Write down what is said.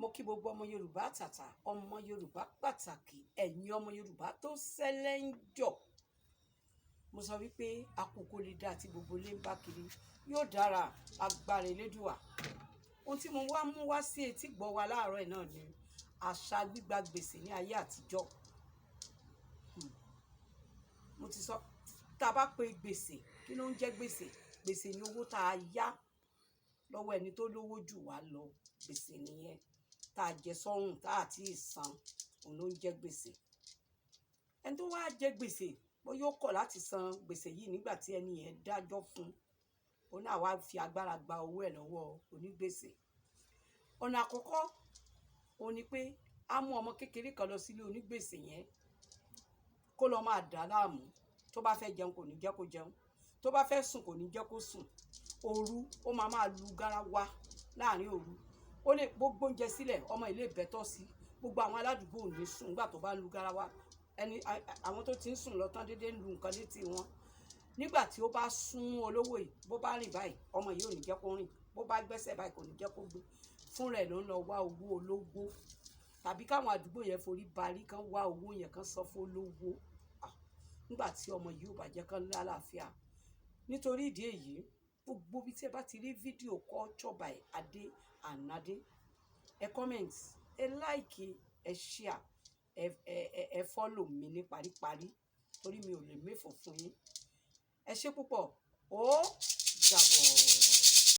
Mo kí gbogbo ọmọ Yorùbá àtàtà, ọmọ Yorùbá pàtàkì, ẹ̀yin ọmọ Yorùbá tó ṣẹlẹ̀ ń jọ. Mo sọ wípé àkókò lè dá tí gbogbo ilé ń bá kiri yóò dára, agbára Elédùà. Ohun tí mo wá mú wá sí etí gbọ́ wa láàárọ̀ yìí náà ni àṣà gbígba gbèsè ní ayé àtijọ́. Mo ti sọ, tá a bá pe gbèsè, kí ló ń jẹ́ gbèsè? Gbèsè ni owó tá a yá lọ́wọ́ ẹni tó lówó jù wá lọ. Gbèsè nìyẹn tá a jẹ sọ́rùn tá a ti san, òun ló ń jẹ́ gbèsè. Ẹni tó wá jẹ gbèsè, bóyá ó kọ̀ láti san gbèsè yìí nígbà tí ẹni yẹn dájọ́ fún un, òun náà wá fi agbára gba owó ẹ̀ lọ́wọ́ onígbèsè. Ọ̀nà àkọ́kọ́ òun ni pé á mú ọmọ kékeré kan lọ sílé onígbèsè yẹn kó lọ máa dà á láàmú. Tó bá fẹ́ jẹun, kò ní jẹ́ kó jẹun. Tó bá fẹ́ sùn, kò ní jẹ́ kó sùn. Òru, ó máa máa lu garawa láàrin òru. Ó lè gbogbo oúnjẹ sílẹ̀, ọmọ ilé ìbẹ́tọ̀ sí. Gbogbo àwọn aládùúgbò ò ní sùn nígbà tó bá ń lu garawa. Ẹni àwọn tó ti ń sùn lọ tán déédéé ń lu nǹkan létí wọn. Nígbà tí ó bá sún olówó yìí, bó bá rìn báyìí, ọmọ yìí ò ní jẹ́ kó rìn. Bó bá gbẹ́sẹ̀ báyìí, kò ní jẹ́ kó gbé. Fún rẹ̀ ló ń lọ wá owó olówó, tàbí káwọn àdúgbò yẹn forí barí kán wá owó yẹn kán san fún olówó. Nígbà tí ọmọ yìí ò bá jẹ́ kán lálàáfíà. Nítorí ìdí èyí, gbogbo bí tí ẹ bá ti rí fídíò Culture by Adé and Adé, ẹ comment, ẹ like, ẹ share, ẹ follow mi ní paríparí, torí mi ò lè méfò fún yín. Ẹ ṣé púpọ̀ ó.